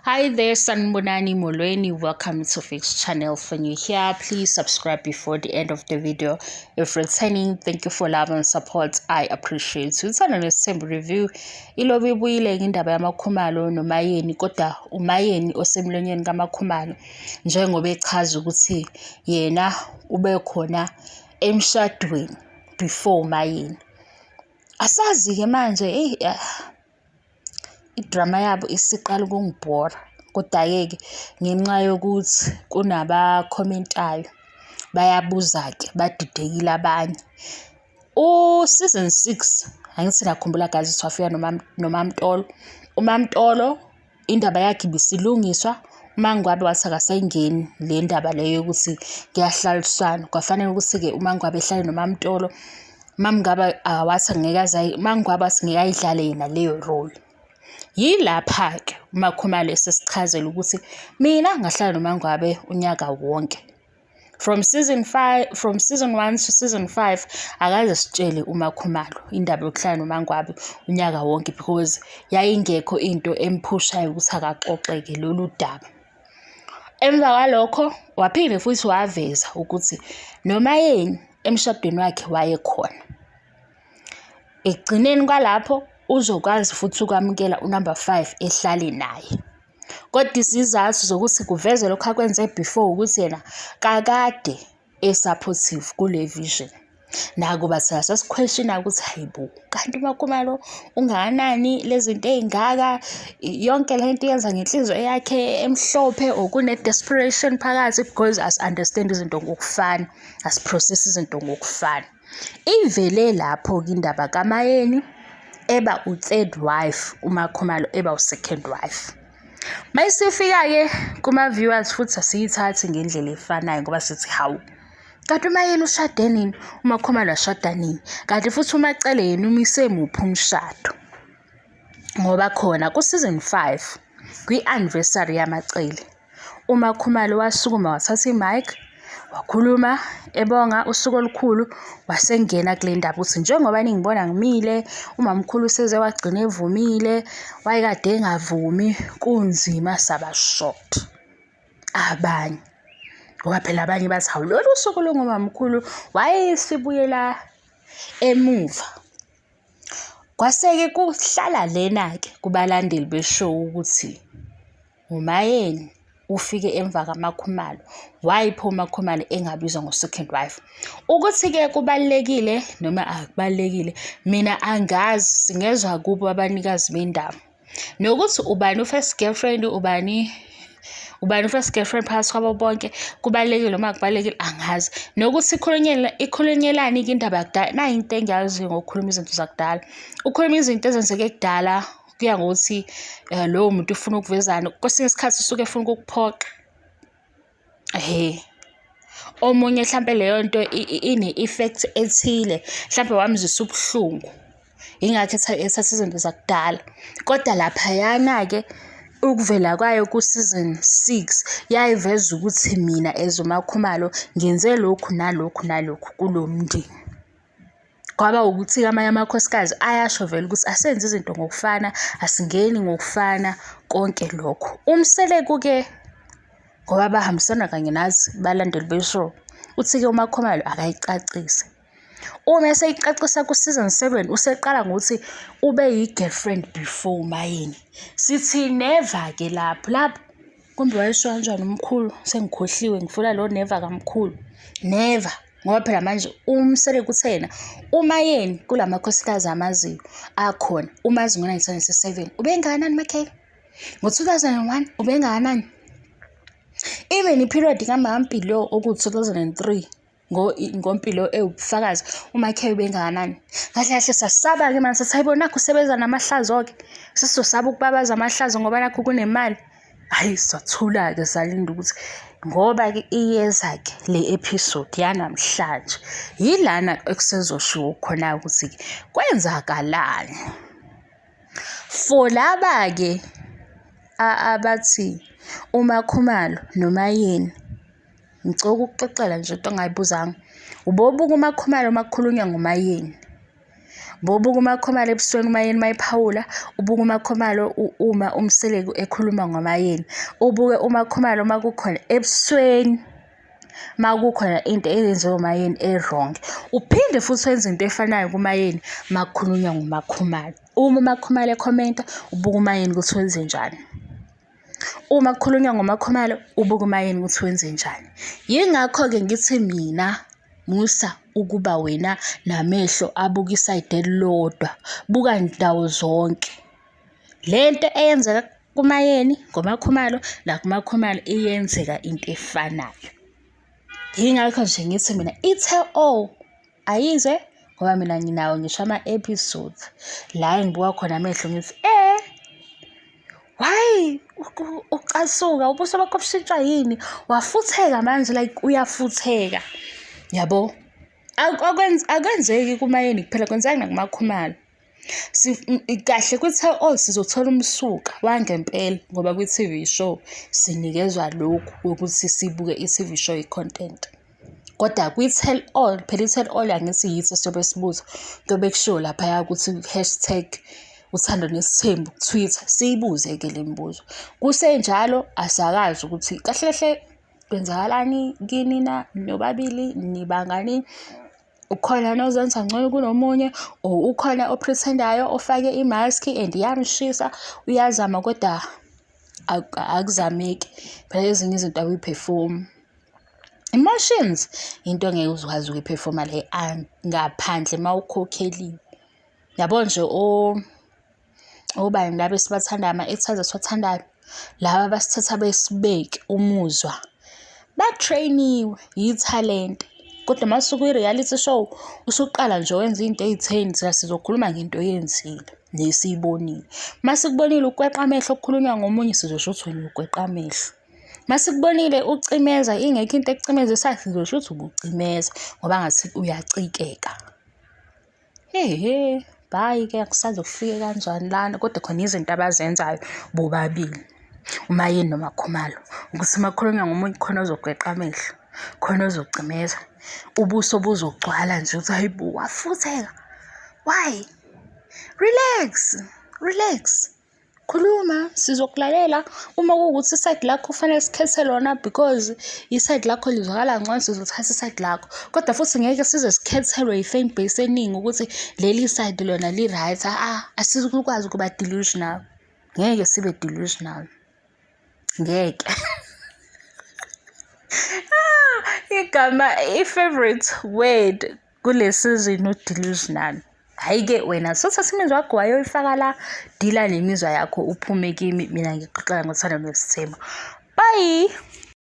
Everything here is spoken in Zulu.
Hi there, Sanibonani Molweni. Welcome to Fix Channel. For new here, please subscribe before the end of the video. If returning, thank you for love and support. I appreciate you. Uthando Nesithembu review. Ilobe ibuyile indaba yamaKhumalo noMayeni, kodwa uMayeni osemlonyeni kaMaKhumalo njengoba echaza ukuthi yena ube khona emshadweni before uMayeni. Asazi-ke manje, eyi, idrama yabo isiqala ukungibhora. Koda-ke ngenxa yokuthi kunabakhomentayo, bayabuza-ke, badidekile abanye. U-season 6, angithi niyakhumbula guys ukuthi wafika noMaMtolo. UMaMtolo indaba yakhe ibisilungiswa, uMaNgwabe wathi akasayingeni le ndaba leyo yokuthi kuyahlaliswana. Kwafanele ukuthi-ke uMaNgwabe ehlale noMaMtolo. MaMngwabe wathi angeke aze, uMaNgwabe wathi ngeke ayidlale yena leyo role. Yilapha-ke uMaKhumalo esesichazela ukuthi mina ngahlala noMaNgwabe unyaka wonke. From season 5, from season 1 to season 5, akaze sitshele uMaKhumalo indaba yokuhlala noMaNgwabe unyaka wonke because yayingekho into emphushayo ukuthi akaxoxeke lolu daba. Emva kwalokho waphinde futhi waveza ukuthi noMayeni emshadweni wakhe wayekhona. Ekugcineni kwalapho uzokwazi futhi ukwamukela unumber 5 ehlale naye. Kodwa izizathu zokuthi kuveze lokhu akwenze before ukuthi yena kakade e-supportive kule vision. Nakuba thina sasikhweshina ukuthi hayi bo, kanti uMaKhumalo ungakanani lezi zinto ey'ngaka, yonke le nto iyenza ngenhliziyo yakhe emhlophe or kune-desperation phakathi because asi-understand izinto ngokufana, asi-process izinto ngokufana. Ivele lapho-ke indaba kaMayeni eba u-third wife, uMaKhumalo eba u-second wife. Mayisifika-ke kuma-viewers futhi asiyithathi ngendlela efanayo ngoba sithi hawu, kanti uMayeni ushade nini, uMaKhumalo washada nini, kanti futhi uMaCele yena umise muphi umshado? Ngoba khona ku-season 5 kwi-anniversary yaMaCele, uMaKhumalo wasukuma wathatha i-mic wakhuluma ebonga usuku olukhulu, wasengena kule ndaba ukuthi njengoba ningibona ngimile, umamkhulu useze wagcina evumile, wayekade engavumi, kunzima saba shocked abanye. Ngoba phela abanye bathi hawu lolu suku lungomamkhulu wayesibuyela emuva. Kwase-ke kuhlala lena-ke kubalandeli beshow ukuthi uMayeni ufike emva kaMaKhumalo, why pho uMaKhumalo engabizwa ngo-second wife? Ukuthi-ke kubalulekile noma akubalulekile, mina angazi, singezwa kubo abanikazi bendaba. Nokuthi ubani u-first girlfriend, ubani u-first girlfriend phakathi kwabo bonke, kubalulekile noma akubalulekile angazi. Nokuthi ikhulunyelani-ke indaba yakudala, nayi into engiyaziyo ngokukhuluma izinto zakudala. Ukhuluma izinto ezenzeke kudala kuya ngokuthi lowo muntu ufuna ukuvezani, kwesinye isikhathi usuke efuna ukukuphoxa. Ehhe. Omunye hlampe leyo nto ine-effect ethile, hlampe wamzwisa ubuhlungu, yingakho ethatha izinto zakudala. Kodwa laphayana-ke ukuvela kwayo ku-season 6 yayiveza ukuthi mina as uMaKhumalo ngenze lokhu nalokhu nalokhu kulo mndeni. Kwaba ukuthi-ke amanye amakhosikazi ayasho vele ukuthi asenze izinto ngokufana, asingeni ngokufana, konke lokho. UMseleku-ke ngoba bahambisana kanye nathi balandeli be-show, uthi-ke uMaKhumalo akayicacise. Uma eseyicacisa ku-season 7 useqala ngokuthi ube yi-girlfriend before uMayeni. Sithi never-ke lapho, lapho kumbe wayesho kanjani umkhulu, sengikhohliwe ngifuna lo never kamkhulu, never. Ngoba phela manje uMseleku uthe yena uMayeni kula makhosikazi amaziyo akhona umazi ngo-1997 ubengakanani Makhele? Ngo-2001 ubengakanani? Even i-period kaMampilo oku-2003 ngoMpilo ewubufakazi uMakhele ubengakanani? Kahle kahle sasaba-ke manje sathi hayibo nakhu usebenza namahlazo-ke, sesizosaba ukubabaza amahlazo ngoba nakhu kunemali. Hhayi sathula-ke salinda ukuthi ngoba-ke iyeza-ke le episode yanamhlanje, yilana ekusezoshiwo khona ukuthi-ke kwenzakalani. For laba-ke abathi uMaKhumalo noMayeni, ngicela ukukuxoxela nje into ongayibuzanga. Ubobuka uMaKhumalo uma kukhulunywa ngoMayeni. Bobuka uMakhumalo ebusweni uMaYeni mayephawula, ubuke uMakhumalo uma uMseleku ekhuluma ngoMaYeni, ubuke uMakhumalo uma kukhona ebusweni uma kukhona into eyenziwe uMaYeni e-wrong. Uphinde futhi wenze into efanayo kuMaYeni uma kukhulunywa ngoMakhumalo. Uma uMakhumalo ekhomenta, ubuka uMaYeni ukuthi wenzenjani. Uma kukhulunywa ngoMakhumalo, ubuka uMaYeni ukuthi wenzenjani. Yingakho-ke ngithi mina musa ukuba wena namehlo abuka isayidi elilodwa, buka ndawo zonke. Le nto eyenzeka kuMaYeni ngoMakhumalo nakuMakhumalo iyenzeka into efanayo. Yingakho nje ngithi mina i-tell all ayize ngoba mina nginawo ngisho ama-episodes la engibuka khona amehlo ngithi eh why ucasuka ubuso bakho bushintsha yini wafutheka manje like uyafutheka yabo akwenzeki kumayeni kuphela kwenzeka nakumakhumalo Kahle kwi-tell all sizothola umsuka wangempela ngoba kwi-T_V show sinikezwa lokhu kokuthi sibuke i-T_V show i-content. Kodwa kwi-tell all, phela i-tell all angithi yithi esiyobe sibuza, kuyobe kushiwo laphaya ukuthi hashtag uthando nesithembu ku-Twitter, siyibuze-ke le mibuzo. Kusenjalo asakazi ukuthi kahle kahle kwenzakalani kinina nobabili nibangani. Ukhona nozenza ngcono kunomunye or ukhona o-pretend-ayo ofake i-mask and iyamshisa uyazama kodwa akuzameki. Phela ezinye izinto awuyi-perform-i. Emotions into ongeke uze ukwazi ukuyi-perform-a le ngaphandle uma ukhokheliwe. Yabo nje obani laba esibathandayo, ama-actors esiwathandayo, laba abasithatha besibeke umuzwa, ba-train-iwe, yithalente. Kodwa uma usukwi-reality show, usuqala nje wenza iy'nto ey'theni, thina sizokhuluma ngento oyenzile nesiyibonile. Uma sikubonile ukweqa amehlo kukhulunywa ngomunye, sizosho ukuthi wena ukweqa amehlo. Uma sikubonile ucimeza ingekho into ekucimezisayo, sizosho ukuthi ubucimeza ngoba ngathi uyacikeka. Ehhe, bye-ke angisazi kufike kanjani lana kodwa khona izinto abazenzayo bobabili, uMaYeni noMaKhumalo, ukuthi uma kukhulunywa ngomunye khona ozogeqa amehlo, khona ozocimeza, ubuso buzogcwala nje uthi hhayi bo wafutheka, why? Relax, relax. Khuluma sizokulalela uma kuwukuthi isayidi lakho kufanele sikhethe lona because isayidi lakho lizwakala ngcono sizothatha isayidi lakho. Kodwa futhi ngeke size sikhethelwe i-fan base eningi ukuthi leli sayidi lona li-right, a-a asikwazi ukuba delusional. Ngeke sibe delusional, ngeke. Igama i-favourite word kule season u-delusional. Hhayi-ke wena sothatha imizwa yakho wayoyifaka la, dila nemizwa yakho uphume kimi mina ngikuxoxela ngothando nesithembu. Bye!